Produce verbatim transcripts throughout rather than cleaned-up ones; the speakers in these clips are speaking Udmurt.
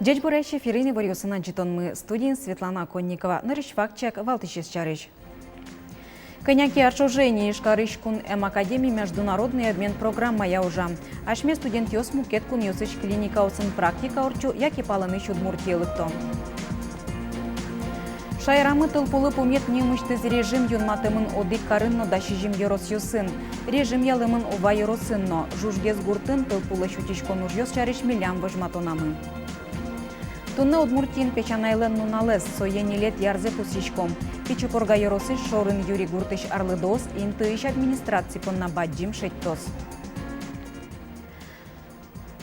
Ӟечбуресь! Эфирын иворъёсын адӟытонмы, студиын Светлана Конникова. Нырысь вакчияк валтӥсез сярысь. Кӧня ке ар ӵоже ини Ижкарысь кун эм академиын международный обмен программая ужа. Асьме студентъёс мукет кунъёсысь клиникаосын практика ортчо яке палэнысь Удмуртие лыкто. Шаерамы тылпулы пумит нимысьтыз режим юнматэмын одӥг карын но дас сизьым ёросъёсын. Режим ялэмын Ува ёросын но. Жужгес гуртын тылпулэсь утиськон ужъёс сярысь милям возьматонамы. Туннэ Удмуртиын песянайлэн нуналэз, сое ньылетӥ арзэ пусйиськом. Пичи Пурга ёросысь Шорын Юри гуртысь арлыдоос интыысь администраци понна бадӟым шедьтоз.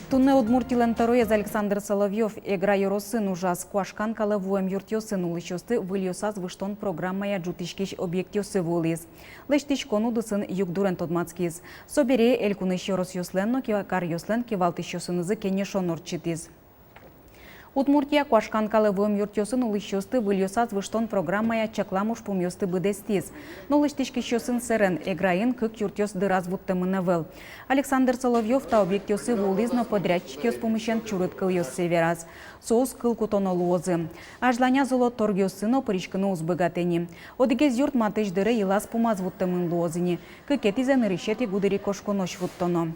Туннэ Удмуртилэн тӧроез Александр Соловьёв Эгра ёросын ужаз. Куашкан калэ вуэм юртъёсын улӥсьёсты выльёсаз выжтон программая ӝутӥськись объектъёсы вуылӥз. Лэсьтӥськон удысын югдурен тодматскиз. Собере элькунысь ёросъёслэн но ки-, каръёслэн кивалтӥсьёсынызы кенешон ортчытӥз. Удмуртия куашкан калэ вуэм юртъёсын улӥсьёсты выльёсаз выжтон программая чаклам ужпумъёсты быдэстӥз. Но лэсьтӥськисьёсын сэрен, Эграын кык юртъёс дыраз вуттэмын ӧвӧл. Александр Соловьёв та объектъёсы вуылӥз но подрядчикъёс пумысен чурыт кылъёссэ вераз. Соос кыл кутоно луозы. Азьланяз, оло, торгъёсы но пыриськыны уз быгатэ ни. Одӥгез юрт матысь дыре йылаз-пумаз вуттэмын луоз ини. Кыкетӥзэ нырысетӥ гудырикошконозь вуттоно.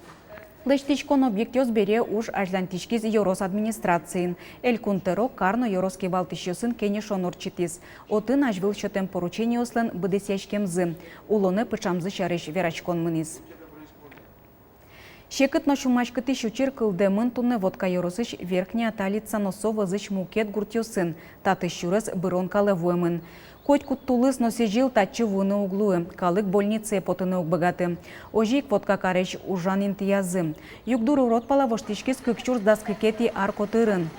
Лэсьтӥськон объектъёс бере уж азьлантӥськиз ёрос администрациын. Элькун тӧро кар но ёрос кивалтӥсьёсын кенешон ортчытӥз. Отын азьвыл сётэм поручениослэн быдэсъяськемзы, улонэ пыӵамзы сярысь вераськон мынӥз. Секыт но сюлмаськытӥсь учыр кылдэмын туннэ Вотка ёросысь Верхняя Талица но со вӧзысь мукет гуртъёсын. Татысь сюрес бырон калэ вуэмын. Котькуд тулыс но сӥзьыл татчы вуыны уг луы, калык больницае потыны уг быгаты. Озьы ик Вотка карысь ужан интыязы. Югдур урод пала воштӥськиз кык сюрс дас кыкетӥ ар котырын.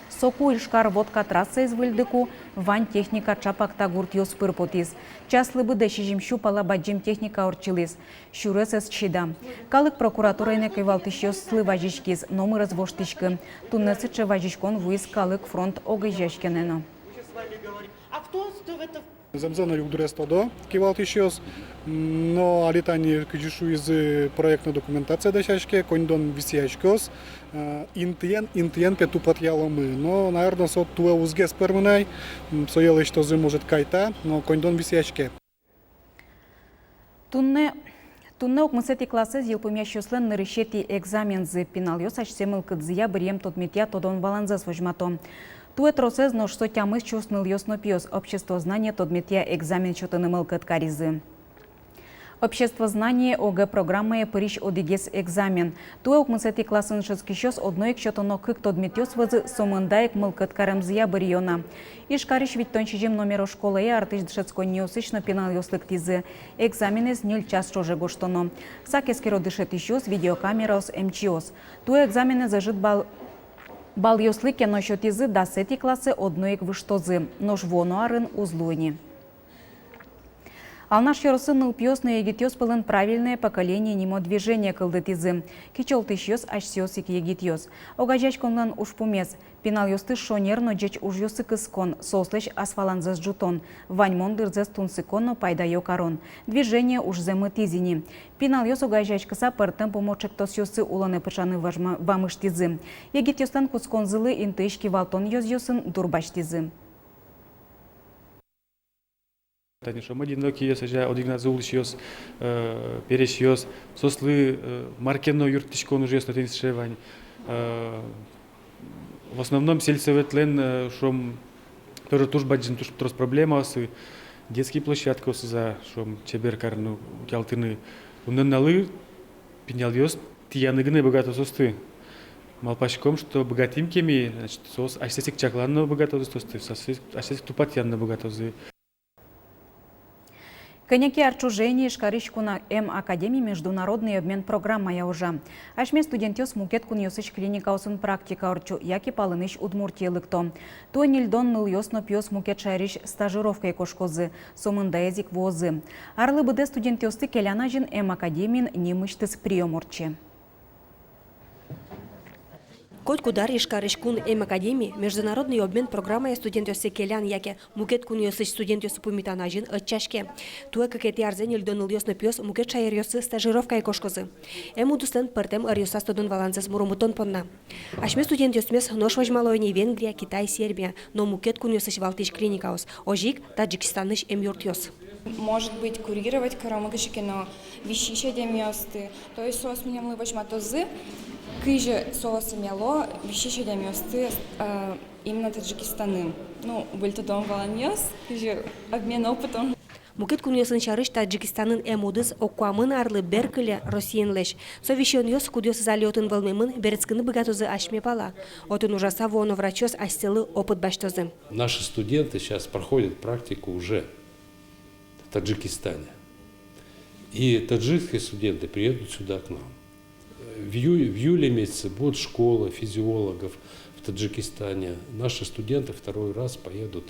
Соку Ижкар-Вотка трассаез выльдыку вань техника ӵапак та гуртъёс пыр потӥз. Часлы быдэ сизьым сю пала бадӟым техника ортчылӥз. Сюрес ӧз чида. Калык прокуратураын но кивалтӥсьёслы вазиськиз, номыр ӧз воштӥськы. Туннэ сыӵе вазиськон вуиз Калык фронт огазеяськонэ но. А кто, кто в это... Зэмзэ но югдурез тодо кивалтӥсьёс, но али тани, кызьы шуизы, проектной документация дасяське, коньдон висъяськоз, э, интыен, интыен, пе, тупатъяломы. Но, наверно, со туэ узгес пӧрмы на ай, м, сое лэсьтозы, может, кайта, но коньдон висъяське. Туннэ, туннэ укмысэтӥ классэз йылпумъясьёслэн нырысетӥ экзамензы. Пиналъёс асьсэ мылкыдзыя быръем тодметъя тодон-валанзэс возьмато. Туэ тросэз, нош со тямыс сюрс нылъёс но пиос, обществознание тодметъя экзамен сётыны мылкыд каризы. Обществознание ОГЭ программае пырись одӥгез экзамен. Туэ укмысэтӥ классын дышетскисьёс одно ик сётоно кык тодметъёс вӧзы, сомында ик мылкыд каремзыя быръё на. Ижкарысь витьтон сизьым номеро школае артысь дышетсконниосысь но пиналъёс лыктӥзы. Экзаменэз ньыль час ӵоже гожтоно. Сак эскеро дышетӥсьёс, видеокамераос, эмчиос. Туэ экзаменэз ӧжыт балл, баллъёслы ке но сётӥзы, дасэтӥ классэ одно ик выжтозы, нош вуоно арын уз луы ни. Алнаш ёросын нылпиос но егитъёс пӧлын «Правильное поколение» нимо движение кылдытӥзы. Кичӧлтӥсьёс асьсэос ик егитъёс. Огазеяськонлэн ужпумез: пиналъёсты шонер но ӟеч ужъёсы кыскон, соослэсь асваланзэс ӝутон, ваньмон дырзэс тунсыко но пайдаё карон. Движение ужзэ мытӥз ини. Пиналъёс огазеяськыса пӧртэм пумо ӵектосъёсы улонэ пыӵаны вамыштӥзы. Егитъёслэн кутсконзылы интыысь кивалтон ёзъёсын дурбасьтӥзы. Тани, шуом, одинокийёс, озьы, одӥгназы улӥсьёс, э, пересьёс, соослы, э, мар ке но юрттӥськон ужъёс но тӥни сыӵе вань. Э, в основном сельсоветлэн, э, шуом, тоже туж бадӟым, туж трос проблемаосы, детский площадкаосыз, шуом, чебер карыны, утялтыны. Туннэ нуналлы пиналъёс тӥяны гинэ быгатозы соосты. Малпаськом, что быгатӥм ке ми, значит, соос асьсэс ик чакланы но быгатозы соосты, асьсэс ик тупатъяны но быгатозы. Кӧня ке ар ӵоже ини Ижкарысь кун эм академиын международный обмен программая ужа. Асьме студентъёс мукет кунъёсысь клиникаосын практика ортчо яке палэнысь Удмуртие лыкто. Туэ ньыльдон нылъёс но пиос мукет шаерысь стажировкае кошкозы, сомындаез ик вуозы. Арлы быдэ студентъёсты келян азьын эм академиын нимысьтыз приём ортче. Котькуд ар Ижкарысь кун эмакадеми международный обмен программая студентъёссэ келян яке мукет кунъёсысь студентъёсты пумитан азьын ӧтчаське. Туэ кыкетӥ арзэ ньыльдон нылъёс но пиос мукет шаеръёсы стажировкае кошкозы. Эм удыслэн пӧртэм ӧръёсаз тодон-валанзэс муромытон понна. Асьме студентъёсмес нош возьмало ини Венгрия, Китай, Сербия но мукет кунъёсысь валтӥсь клиникаос, озьы ик Таджикистанысь эмъюртъёс. Может быть, курировать каромы кыӵе ке но висись адямиосты. То есть соос милемлы возьматозы, кызьы соос эмъяло висись адямиосты, э, именно Таджикистанын. Ну, выль тодон-валанъёс, кызьы обмен опытом. Мукет кунъёсын сярысь Таджикистанын эм удыс ог куамын арлы беркылэ Россиенлэсь. Со висёнъёс, кудъёсыз али отын вӧлмемын, берытскыны быгатозы асьме пала. Отын ужаса вуоно врачъёс асьсэлы опыт басьтозы. Наши студенты сейчас проходят практику уже в Таджикистане. И таджикские студенты приедут сюда к нам. В ию-, в июле месяце будет школа физиологов в Таджикистане. Наши студенты второй раз поедут,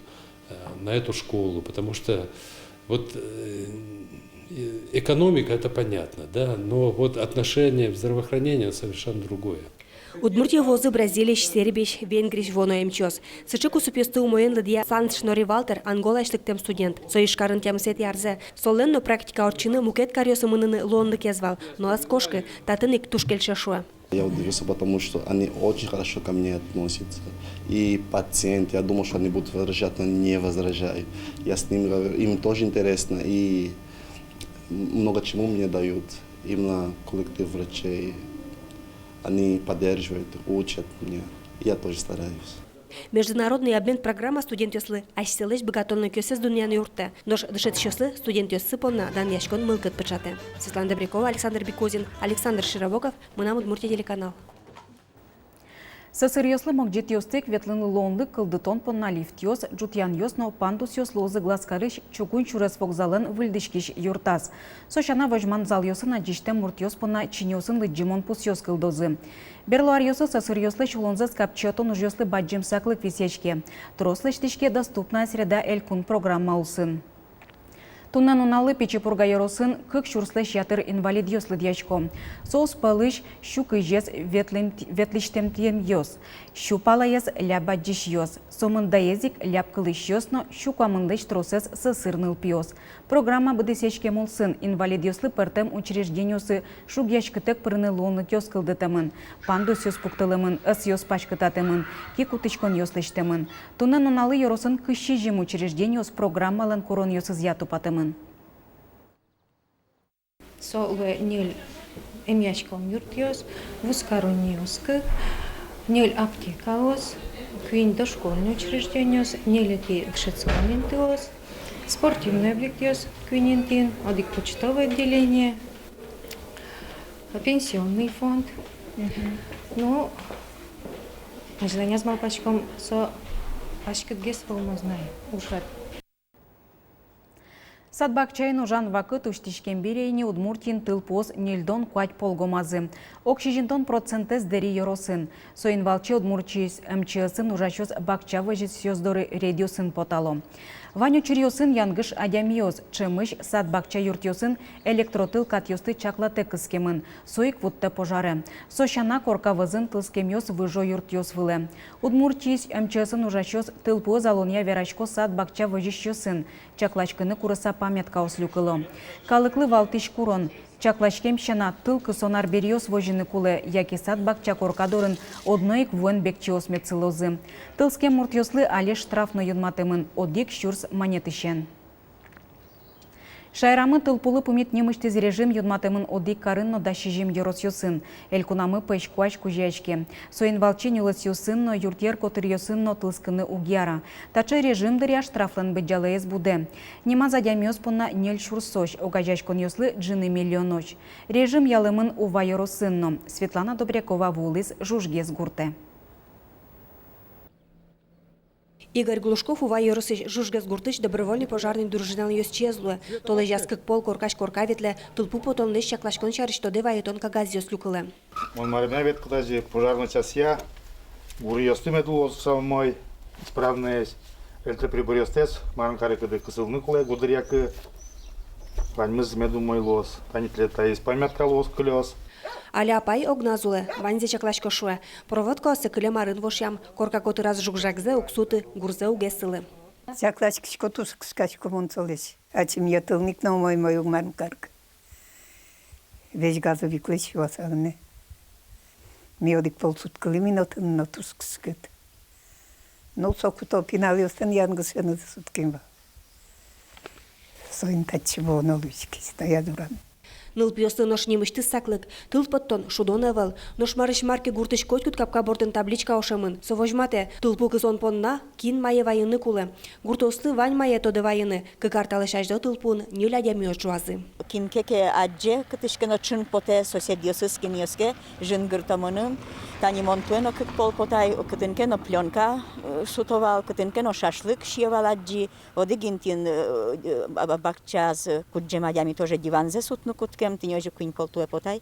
э, на эту школу, потому что вот, э, э, экономика, это понятно, да, но вот отношение в здравоохранении совершенно другое. Удмуртие вуозы Бразилиысь, Сербиысь, Венгриысь вуоно эмчиос. Сыӵе кусыпъёсты умоен лыдъя Санш Нори Валтер, Анголаысь лыктэм студент. Со Ижкарын тямысэтӥ арзэ. Солэн но практика ортчыны, мукет каръёсы мыныны луонлыкез вал, но ӧз кошкы, татын ик туж кельше, шуэ. Я удивился, потому что они очень хорошо ко мне относятся. И пациент, я думал, что они будут возражать, но не возражают. Я с ними говорю, им тоже интересно, и много чему мне дают, именно коллектив врачей. Они поддерживают, учат меня. Я тоже стараюсь. Международный обмен программа студентъёслы асьсэлэсь быгатонлыкъёссэс дунъяны юрттэ, нош дышетӥсьёслы студентъёссы понна данъяськон мылкыд пыӵатэ. Светлана Добрякова, Александр Бекузин, Александр Широбоков, «Мынам Удмуртие» телеканал. Сӧсыръёслы могӟетъёстэк ветлыны луонлык кылдытон понна лифтъёс, ӝутъянъёс но пандусъёс луозы Глазкарысь чугун сюрес вокзалэн выльдӥськись юртаз. Со сяна, возьман залъёсын адӟисьтэм муртъёс понна чиньыосын лыдӟымон пусъёс кылдозы. Берло аръёсы сӧсыръёслэсь улонзэс капчиятон ужъёслы бадӟым саклык висъяське. Трос лэсьтӥське «Доступная среда» элькун программа улсын. Туннэ нуналлы Пичи Пурга ёросын кык сюрслэсь ятыр инвалидъёс лыдъясько. Соос пӧлысь сю кызез ветлэм-, ветлӥсьтэмъёс, сю палаез ляб адӟисьёс, сомындаез ик ляб кылӥсьёс но сю куамынлэсь тросэз сӧсыр нылпиос. Программа быдэсъяськем улсын инвалидъёслы пӧртэм учреждениосы шугъяськытэк пырыны луонлыкъёс кылдытэмын, пандусъёс пуктылэмын, ӧсъёс паськытатэмын, ки кутӥськонъёс лэсьтэмын. Туннэ нуналлы ёросын кызь сизьым учреждениос программалэн куронъёсызъя тупатэмын. Со луэ ньыль эмъяськон юртъёс, вузкаронниос кык, ньыль аптекаос, куинь дошкольный учреждениос, ньыль ик дышетскон интыос, спортивный объектъёс куинь интыын, одӥг почтовый отделение, пенсионный фонд. Мгм. Ну, азьланяз малпаськом, со паськытгес вал, но знай, ужрад. Сад-бакчаын ужан вакыт усьтӥськем бере ини Удмуртиын тылпуос ньыльдон куать пол гомазы. Ог сизьымдон процентэз Дэри ёросын. Соин валче Удмуртиысь МЧС-ын ужасьёс бакча возисьёс доры рейдъёсын потало. Вань учыръёсын янгыш адямиос, ӵемысь сад-бакча юртъёсын электротыл катъёсты чаклатэк кыскемын, со ик вуттэ пожаре. Со сяна, корка вӧзын тылскемъёс выжо юртъёс вылэ. Удмуртиысь МЧС-ын ужасьёс тылпуэз алонъя верасько сад-бакча возисьёсын, чакласькыны курыса памяткаос люкыло. Калыклы валтӥсь курон: чакласькем сяна, тыл кысон арбериос возьыны кулэ, яке сад-бакча корка дорын одно ик вуэн бекчеос мед сылозы. Тылскем муртъёслы али штраф но юнматэмын, одӥг сюрс манетысен. Шаерамы тылпулы пумит нимысьтыз режим юнматэмын одӥг карын но дас сизьым ёросъёсын. Элькунамы пӧсь куазь кузёяське. Соин валче нюлэсъёсын но, юртъер котыръёсын но тылскыны уг яра. Таӵе режим дыръя штрафлэн быдӟалаез будэ. Нимаз адямиос понна ньыль сюрсозь, огазеяськонъёслы ӝыны миллионозь. Режим ялэмын Ува ёросын но. Светлана Добрякова вуылӥз Жужгес гуртэ. Игорь Глушков Ува ёросысь Жужгес гуртысь добровольной пожарной дружиналэн ёзчиез луэ. Толэзяз кык пол коркась корка ветлэ, тылпу потонлэсь чакласькон сярысь тодэ вайытон кагазъёс люкылэ. Мон марым ветлӥ кытазы пожарной частья, гуръёсты мед луоз самой исправноесь, электроприборъёстэс мар карыкуды кысылыны кулэ гудыръяк, ваньмыз мед умой луоз. Тани тӥледлы таиз памятка луоз, кылёз. Али апай огназ улэ, ваньзэ чакласько, шуэ. Проводкаоссэ кылем арын вошъям, корка котыраз жуг-жагзэ уг суты, гурзэ уг эсылы. Чакласькисько, туж кышкасько мон солэсь. Ачим йӧтылын ик но умой-умой уг мар карыны. Весь газовиклэсь васалыны. Ми одӥг пол суткылӥмы но тӥни но туж кышкыт. Ну, соку то пиналъёслэн янгышенызы суткем вал. Соин татчы вуоно луиськиз, таяз урам. Нылпиослы нош нимысьтыз саклык, тыл поттон шудон ӧвӧл. Нош Марысь-Марки гуртысь котькуд капка бордын табличка ошемын. Со возьматэ: тылпу кысон понна кин мае вайыны кулэ. Гуртоослы вань мае тодэ вайыны. Кык ар талэсь азьло тылпуын ньыль адямиос ӝуазы. Кин ке ке адӟе, кытысь ке но ӵын потэ, соседъёсыз, кинъёс ке, жингырто мыным. Тани мон туэ но кык пол потай, кытын ке но плёнка, э, суто вал, кытын ке но шашлык сие вал адӟи. Одӥг интын, э, э, ба-, ба-, бакчаез кудӟем адями тоже диванзэ сутны кутскем, тӥни озьы куинь пол туэ потай.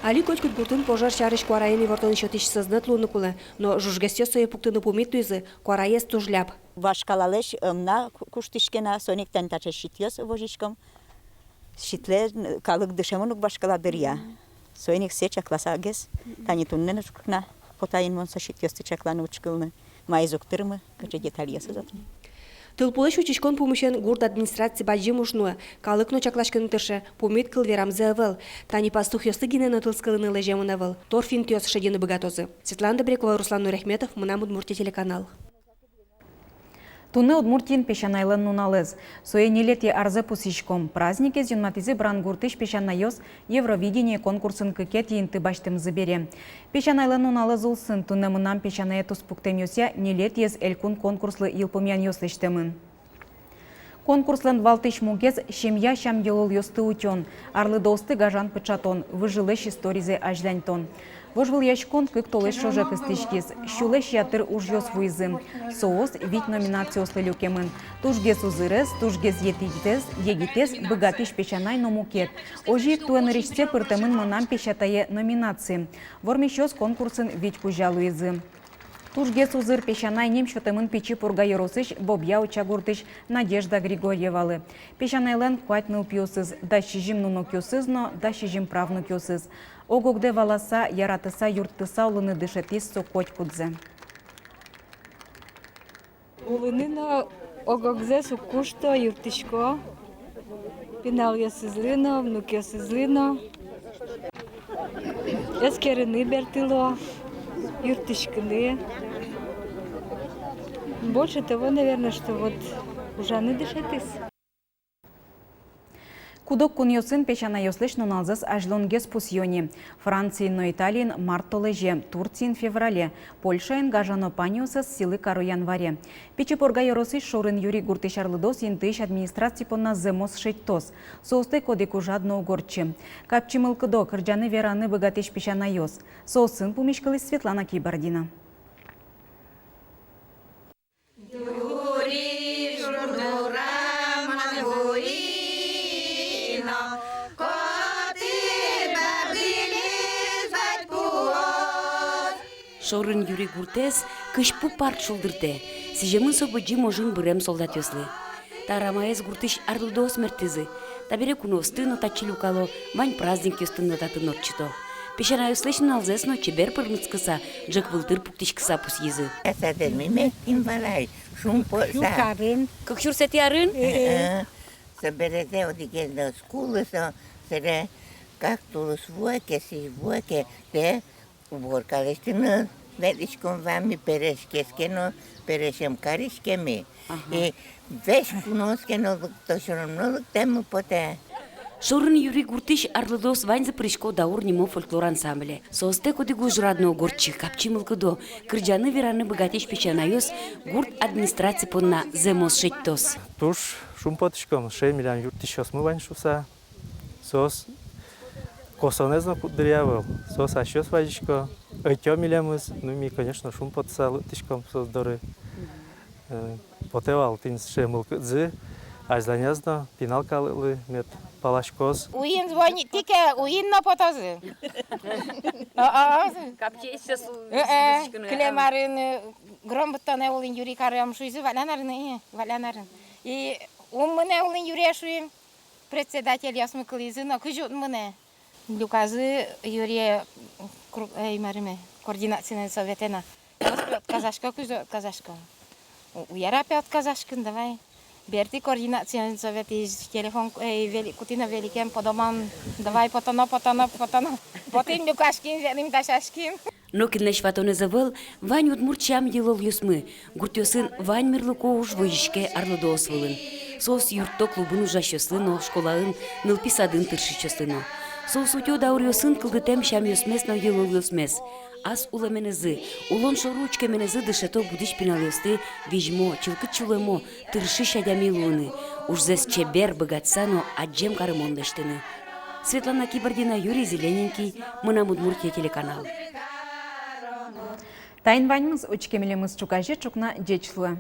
Али котькуд гуртын пожар сярысь куараен ивортон сётӥсь сӧзнэт луыны кулэ, но жужгесъёс сое пуктыны пумит луизы, куараез туж ляб. Вашкалалэсь ӧм на ку-, куштӥське на, соин ик тани таӵе щитъёс возиськом. Щитлэн калык дышемын ук вашкала дыръя. Соин ик сое чакласагес. Тани туннэ но ӵукна потаин мон со щитъёсты чакланы, учкылны. Маиз уг тырмы, кыӵе детальёсыз отын. Тылпулэсь утиськон пумысен гурт администраци бадӟым уж нуэ, калык но чакласькыны тырше, пумит кыл верамзы ӧвӧл. Тани пастухъёслы гинэ но тылскылыны лэземын ӧвӧл, торф интыос шедьыны быгатозы. Светлана Добрякова, Руслан Нурахметов, «Мынам Удмуртие» телеканал. Туннэ Удмуртиын песянайлэн нуналэз. Сое ньылетӥ арзэ пусйиськом. Праздникез юнматӥзы Брангуртысь песянайёс Евровидение конкурсын кыкетӥ инты басьтэмзы бере. Песянайлэн нуналэз улсын туннэ «Мынам песянае» туспуктэмъёсъя ньылетӥез элькун конкурслы йылпумъянъёс лэсьтэмын. Конкурслэн валтӥсь мугез — семья сям-йылолъёсты утён, арлыдоосты гажан-пыӵатон, выжылэсь историзэ азьланьтон. Вожвылъяськон кык толэзь ӵоже кыстӥськиз, сюлэсь ятыр ужъёс вуизы. Соос вить номинациослы люкемын: тужгес узырез, тужгес етӥдэз, егитэз, быгатӥсь песянай но мукет. Озьы ик туэ нырысьсэ пыртэмын «Мынам песятае» номинаци. Вормисьёс конкурсын вить кузя луизы. Тужгес узыр песянай ним сётэмын Пичи Пурга ёросысь Бобья-Уча гуртысь Надежда Григорьевалы. Песянайлэн куать нылпиосыз, дас сизьым нунокъёсыз но дас сизьым правнукъёсыз. Ог-огдэ валаса, яратыса, юрттыса улыны дышетӥз со котькудзэ. Улыны но ог-огзэс уг кушто, юрттӥсько. Пиналъёсызлы но, внукъёсызлы но. Эскерыны бертыло, юрттӥськыны. Больше того, наверное, что вот ужаны дышетӥз. Куд-ог кунъёсын песянайёслэсь нуналзэс азьлонгес пусйо ни. Франциын но Италиын март толэзе, Турциын — феврале, Польшаын гажано паньёсыз сӥлы каро январе. Пичи Пурга ёросысь Шурын Юри гуртысь арлыдоос интыысь администраци понна зэмос шедьтоз. Соосты одӥг ужрад но уг ортчы. Капчи мылкыдо, кырӟаны-вераны быгатӥсь песянайёс. Соосын пумиськылӥз Светлана Кибардина. Шурын Юри гуртэз кызьпу парт шулдыртэ, сӥземын со Быдӟым ожын бырем солдатъёслы. Та арамаез гуртысь арлыдоос мерттӥзы. Табере куноосты но татчы люкало, вань праздникъёсты но татын ортчыто. Песянайёслэсь нуналзэс но чебер пырмытскыса, ӝӧк вылтыр пуктӥськыса пусйизы. Садэ ми мертӥм вал ай, шумпотса. Кык сюрсэтӥ арын? Э-э. Собере одӥгез но уз кулы со, собере как тулыс вуэ ке, сӥзь вуэ ке, тэ уборка лэсьтыны ветлӥськом вал ми, пересьгес ке но, пересем кариське ми. Ага. И весь куноос ке но лыкто, всё равно лыктэммы потэ. Шурын Юри гуртысь арлыдоос ваньзы пырисько «Даур» нимо фольклор ансамбле. Соосты одӥг ужрад но уг ортчы, капчи мылкыдо, кырӟаны-вераны быгатӥсь песянайёс гурт администраци понна зэмос шедьтоз. Туж шумпотӥськом, сыӵе милям юрттӥсьёсмы вань шуыса. Соос косонэз но куддыръя ӧвӧл, соос асьсэос вазисько, ӧтё милемыз, ну, ми, конечно, шумпотыса лыктӥськом соос доры. Э, потэ вал тӥни сыӵе мылкыдзы, азьланяз но пинал калыклы мед паласькоз. Уин звонить ке, уин но потозы. О-о. Капчи ещё су-, э-э, су-, кылем арын, э, гром быдтонэ улын Юри каром шуизы, валлян арын, э, валлян арын. И ум мынэ улын Юри шуим. Председательёсмы кылӥзы но, кызьы ум мынэ. Люказы юри, круг, эй, марыме, координацийнай советэ на. Соос пе отказасько, кызьы отказасько. У-, уяра пе отказаськын, давай. Бертӥ координацийнай советысь телефон, эй, вели-, кутӥ но великен, по домам, давай, потоно, потоно, потоно. Потӥм, люкаським, ветлӥм, дасяським. Нокинлэсь ватонэз ӧвӧл, вань удмурт сям-йылолъёсмы, гуртъёсын вань мерлыко уж возиське арлыдоос вылын. Соос юртто клубын ужасьёслы но, школаын, нылпи садын тыршисьёслы но. Соос утё дауръёсын кылдытэм сямъёсмес но йылолъёсмес. Ас улэменызы, улон шоры учкеменызы дышето будӥсь пиналъёсты визьмо, чылкыт сюлэмо, тыршись адями луыны, ужзэс чебер, быгатыса но адӟем карымон лэсьтыны. Светлана Кибардина, Юрий Зелененький, «Мынам Удмуртие» телеканал. Таин ваньмыз, учке милемыз ӵуказе ӵукна. Ӟеч луэ.